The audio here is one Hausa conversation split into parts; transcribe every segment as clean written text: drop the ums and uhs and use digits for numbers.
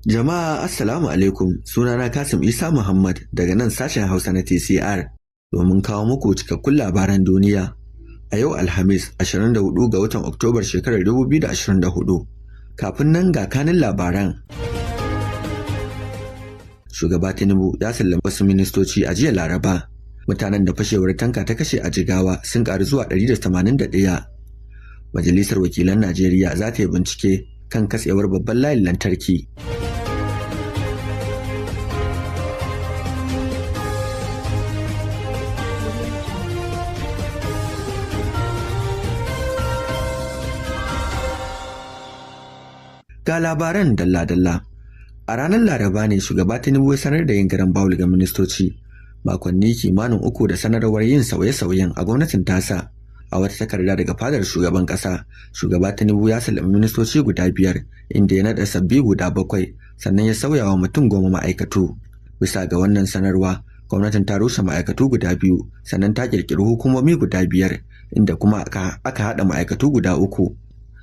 Jama'a, Assalamu alaikum. Sunana Kasim Isa Muhammad daga nan sashen Hausa na TCR domin kawo muku cikakkun labaran duniya. A yau Alhamis, 24 ga watan Oktobar shekarar 2024. Kafin nan, ga kanin labaran. Shugaba Tinubu ya sallami wasu ministoci a jiya Laraba. Mutanen da fashewar tanka ta kashe a Jigawa sun karu zuwa 181. Majalisar Wakilan Najeriya za ta yi bincike kan katsewar babban layin lantarki. Ga labaran dalla-dalla. A ranar Laraba ne Shugaba Tinubu ya sanar da yin garan bawul ga ministoci, makonni kimanin 3 da sanarwar yin sauye-sauyen a gwamnatin tasa. A wata takarda daga fadar shugaban kasa, Shugaba Tinubu ya sallami ministoci guda biyar, inda ya naɗa sabbi guda bakwai, sannan ya sauya wa mutum 10 ma'aikatu. Bisa ga wannan sanarwa, gwamnatin ta rushe ma'aikatu guda biyu, sannan ta ƙirƙiri hukumomi guda biyar, inda kuma aka haɗa ma'aikatu guda uku.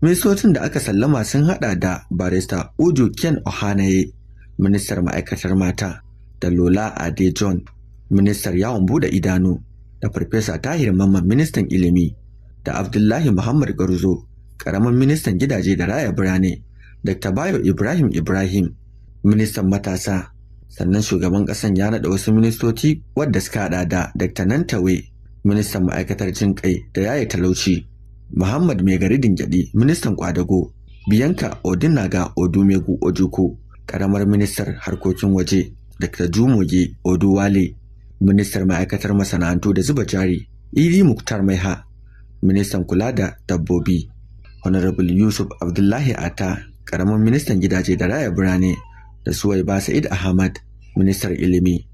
Ministocin da aka sallama sun haɗa da Barista Uju Ken Ohanaye, ministar ma'aikatar mata, da Lola Ade John, ministar yawon buɗe idanu, da Farfesa Tahir Mamman, ministan ilimi, da Abdullahi Muhammad Gwarzo, ƙaramin ministan gidaje da raya birane, Dr. Bayo Ibrahim Ibrahim, ministan matasa. Sannan shugaban ƙasan ya naɗa wasu ministoci wadda suka haɗa da Dr. Nentawe, ministan ma'aikatar jin ƙai da yaye talauci, Muhammad Maigari Dingyadi, ministan kwadago, Bianca Odinaga Odumegu Ojukwu, karamar ministar harkokin waje, Dr. Jumoke Oduwale, ministar ma'aikatar masana'antu da zuba jari, Idi Muktar Maiha, ministan kula da dabbobi, Honorable Yusuf Abdullahi Ata, karamin ministan gidaje da raya birane, da Suwaiba Sa'id Ahmad, ministar ilimi.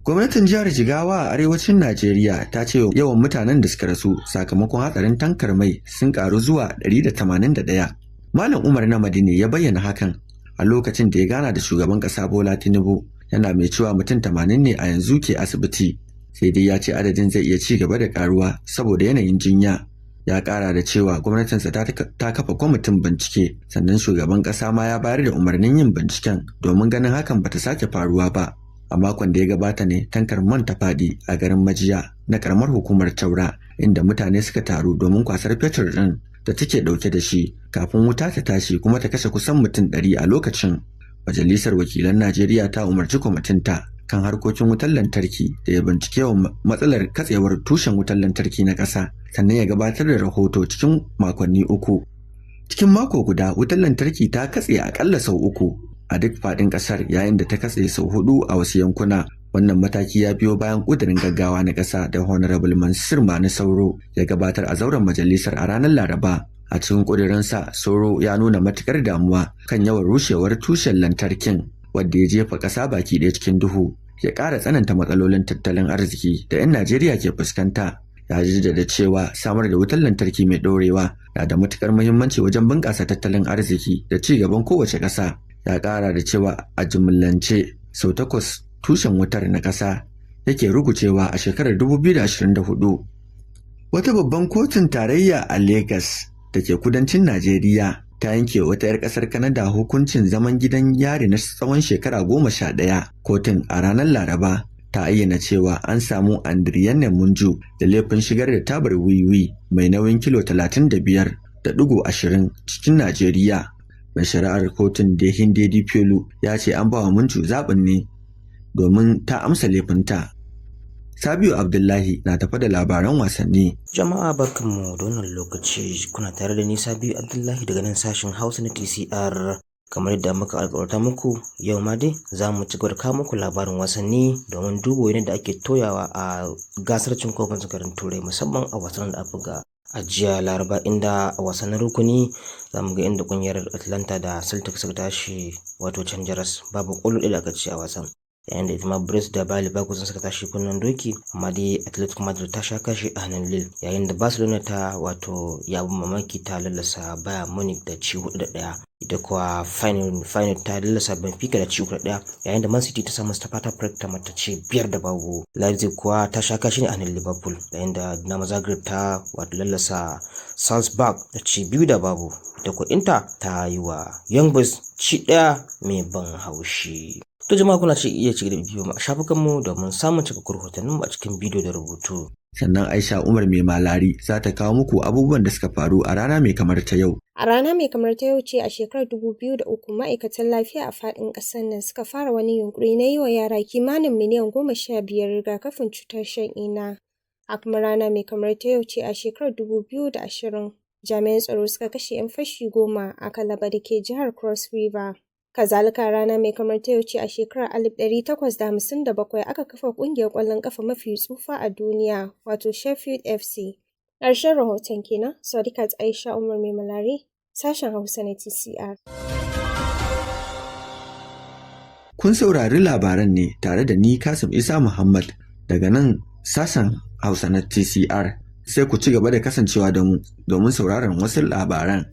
Gwamnatin jihar Jigawa a arewacin Najeriya ta ce yawan mutanen da suka rasu sakamakon hatsarin tankar mai sun karu zuwa 181. Malam Umar Namadi ne ya bayyana hakan a lokacin da ya gana da shugaban kasa Bola Tinubu, yana mai cewa mutum 80 ne a yanzu ke asibiti. Sai dai ya ce adadin zai iya ci gaba da karuwa saboda yanayin jinya. Ya kara da cewa gwamnatinsa ta kafa kwamitin bincike, sannan shugaban kasa ma ya bayar da umarnin yin binciken domin ganin hakan bata sake faruwa ba. A makon da ya gabata ne tankar man ta faɗi a garin Majiya na karamar hukumar Taura, inda mutane suka taru domin kwasar fetur ɗin da take ɗauke da shi kafin wuta ta tashi kuma ta kashe kusan mutum 100 a lokacin. Majalisar Wakilan Najeriya ta umarci kwamitinta kan harkokin wutar lantarki da ya bincike wa matsalar katsewar tushen wutar lantarki na ƙasa, sannan ya gabatar da rahoto cikin makonni 3. Cikin mako guda, wutar lantarki ta katse akalla sau uku a duk faɗin ƙasar, yayin da ta katse sau hudu a wasu yankuna. Wannan mataki ya biyo bayan ƙudurin gaggawa na ƙasa da Honorable Mansur Mani Sauro ya gabatar a zauren majalisar a ranar Laraba. A cikin ƙudurinsa, Sauro ya nuna matuƙar damuwa kan yawan rushewar tushen lantarkin, wadda ya jefa ƙasa baki ɗaya cikin duhu, ya ƙara tsananta matsalolin tattalin arziki da 'yan Najeriya ke fuskanta. Ya jaddada cewa samar da wutar lantarki mai ɗorewa na da matuƙar muhimmanci wajen bunƙasa tattalin arziki da ci gaban kowace ƙasa. Ya ƙara da cewa a jimillance sau takwas tushen wutar na ƙasa yake rugujewa a shekarar 2024. Wata babban kotun tarayya a Legas da ke kudancin Najeriya ta yanke wata 'yar ƙasar Kanada hukuncin zaman gidan yari na tsawon shekara 11. Kotun a ranar Laraba ta ayyana cewa an samu Andriane Munju da laifin shigar da tabar wiwi mai nauyin kilo 35.20 cikin Najeriya. Mai shari'ar kotun, Dehinde Dipiolu, ya ce an ba wa Munju zaɓin ne domin ta amsa laifinta. Sabiu Abdullahi na tafa da labaran wasanni. Jama'a, barkanmu da wannan lokaci. Kuna tare da ni, Sabiu Abdullahi, daga nan sashen Hausa na TCR. Kamar yadda muka alƙawarta muku, yau ma dai za mu ci gaba da kawo muku labarin wasanni domin duba yadda ake toyawa a gasar cin kofin zakarin Turai, musamman a wasan da aka buga a jiya Laraba, inda a wasannin rukuni za mu ga inda kungiyar Atalanta da Celtic suka tashi wato can jaras, babu ƙwallo ɗaya da aka ci a wasan. Yayin da ita ma Brest da Bayer Leverkusen suka tashi kunnen doki, amma dai Atletico Madrid ta sha kashi a hannun Lille, yayin da Barcelona ta wato ya mamaki ta lallasa Bayern Munich da ci 4-1. Ita kuwa Feyenoord ta lallasa Benfica da ci 3-1, yayin da Man City ta samu Sparta Prague ta mata ci 5-0. Leipzig kuwa ta sha kashi ne a hannun Liverpool, yayin da Dinamo Zagreb ta wato lallasa Salzburg da ci 2-0. Ita kuwa Inter ta yi wa Young Boys ci 1 mai ban haushi. To jama'a, kuna ci iya ci da bibiyo mu a shafukanmu domin samun cikakkun rahotanninmu a cikin bidiyo da rubutu. Sannan Aisha Umar Mai Malari za ta kawo muku abubuwan da suka faru a rana mai kamar ta yau. A rana mai kamar ta yau ce a shekarar 2003 ma'aikatan lafiya a faɗin ƙasar nan suka fara wani yunƙuri na yi wa yara kimanin miliyan 15 rigakafin cutar shan inna. A kuma rana mai kamar ta yau ce a shekarar 2020 jami'an tsaro suka kashe 'yan fashi 10 a Calabar da ke jihar Cross River. Kazalika, rana mai kamar ta yau ce a shekarar 1857 aka kafa ƙungiyar ƙwallon ƙafa mafi tsufa a duniya, wato Sheffield FC. Ƙarshen rahoton kenan, Sadiqat Aisha Umar Mai Malari, sashen Hausa na TCR. Kun saurari labaran ne tare da ni, Kasim Isa Muhammad, daga nan sashen Hausa na TCR. Sai ku ci gaba da kasancewa da mu domin sauraron wasu labaran.